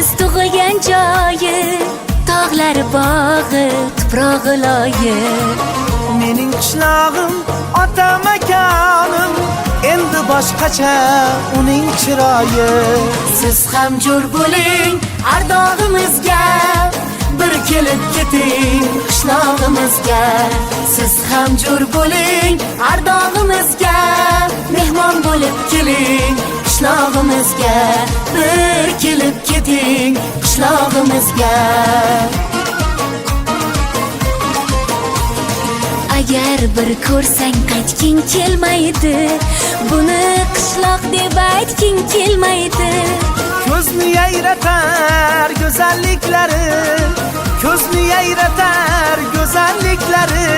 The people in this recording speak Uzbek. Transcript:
Biz tug'ilgan joyi, tog'lari, bog'i, tuprog'i, loyi. Mening qishlog'im, ota makonim, endi boshqacha uning chiroyi. Siz ham jo'r bo'ling ardog'imizga, bir kelib keting qishlog'imizga. Siz ham jo'r bo'ling ardog'imizga, mehmon bo'lib keling qishlog'imizga, bir kelib keting qishlog'imizga. Agar bir ko'rsang, qaytging kelmaydi, buni qishloq deb aytging kelmaydi. Ko'zni yayratar go'zalliklari, ko'zni yayratar go'zalliklari.